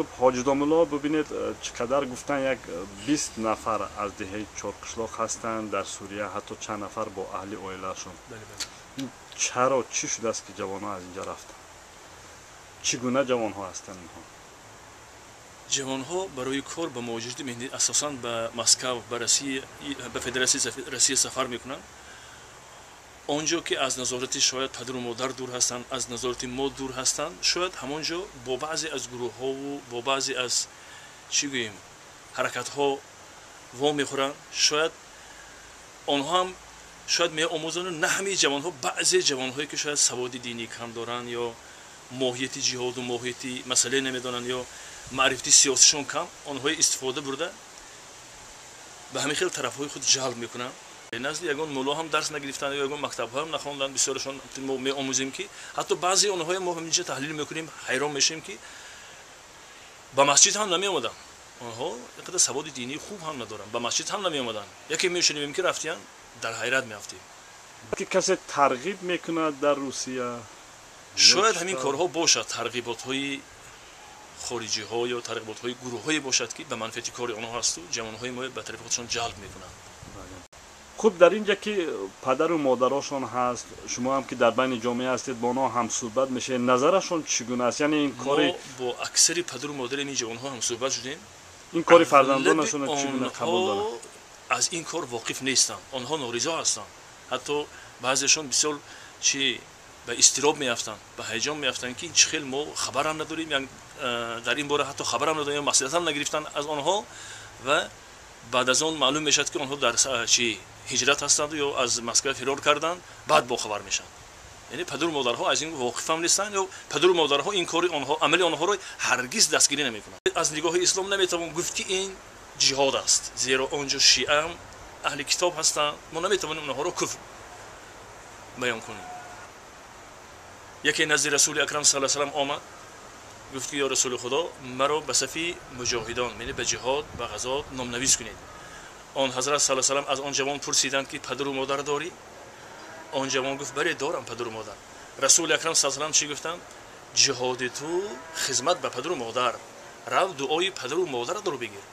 Хуб, Ҳоҷи домулло, бубинед, чӣ қадар гуфтан, як 20 нафар аз деҳаи Чорқишлоқ ҳастанд дар Сурия, ҳатто чанд нафар бо аҳли оилаашон. Чаро, чӣ шудааст, ки ҷавонҳо аз инҷа рафтанд? Чӣ гуна ҷавонҳо ҳастанд инҳо? Ҷавонҳо барои кор ба муҳоҷирати меҳнатӣ асосан ба Москав, ба Россия, ба Федератсияи Россия сафар мекунанд. Он ҷо ки аз назорати шояд падару модар дур ҳастанд, аз назорати мо дур ҳастанд, шояд ҳамон ҷо бо баъзе аз гурӯҳҳову бо баъзе аз, чӣ гӯем, ҳаракатҳо во мехӯранд. Шояд онҳо ҳам шояд меомӯзанду на ҳамаи ҷавонҳо, баъзе ҷавонҳое ки шояд саводи динӣ кам доранд ё моҳияти ҷиҳоду моҳияти масъале намедонанд ё маърифати сиёсишон кам, онҳои истифода бурда ба ҳамин хел тарафҳои худ ҷалб мекунанд. Назди ягон мулло ҳам дарс нагирифтанд ё ягон мактабҳо ҳам нахонданд. Бисёрашон мо меомӯзем, ки ҳатто баъзе онҳое мо ҳаминҷа таҳлил мекунем, ҳайрон мешавем, ки ба масҷид ҳам намеомаданд. Онҳо инқадар саводи динии хуб ҳам надоранд, ба масҷид ҳам намеомаданд. Яке мешунавем, ки рафтиян, дар ҳайрат меафтем. Ки касе тарғиб мекунад дар Русия? Шояд ҳамин корҳо бошад, тарғиботҳои хориҷиҳо ё тарғиботҳои гурӯҳҳое бошад, ки ба манфиати кори онҳо ҳасту ҷавонҳои мо ба тарафи худшон ҷалб мекунанд. Хуб, дар инҷа ки падару модарошон ҳаст, шумо ҳам ки дар байни ҷомеа ҳастед, бо онҳо ҳамсӯҳбат мешавед, назарашон чӣ гуна аст? Яъне ин кори мо бо аксари падару модари ин ҷавонҳо ҳамсӯҳбат шудем. Ин кори фарзандонашонро чӣ гуна қабул доранд? Аз ин кор воқиф нестанд, онҳо норизо ҳастанд. Ҳатто баъзеашон бисёр чи ба изтироб меафтанд, ба ҳаяҷон меафтанд, ки чӣ хел мо хабарам надорем, дар ин бора ҳатто хабарам надорем, маслиҳатам нагирифтанд аз онҳо. Ва баъд аз он маълум мешавад, ки онҳо дар чи ҳиҷрат ҳастанд ё аз Москва фирор карданд, баъд бохабар мешаванд. Яъне падару модарҳо аз ин воқифам нестанд ё падару модарҳо ин кори онҳо, амали онҳоро ҳаргиз дастгирӣ намекунанд. Аз нигоҳи ислом наметавон гуфт, ки ин ҷиҳод аст, зеро он ҷо шиаам аҳли китоб ҳастанд, мо наметавонем онҳоро куфр баён кунем. Яке назди Расули Акрам саллаллоҳу алайҳи васаллам омад, гуфт, ки ё Расули Худо, маро ба сафи муҷоҳидон, яъне ба ҷиҳод, ба ғазот номнавис кунед. Он ҳазрат саллаллоҳу алайҳи васаллам аз он ҷавон пурсиданд, ки падару модар дорӣ? Он ҷавон гуфт: бале, дорам падару модар. Расули Акрам саллаллоҳу алайҳи васаллам чӣ гуфтанд? Ҷиҳоди ту хизмат ба падару модар, рав, дуои падару модаратро бигир.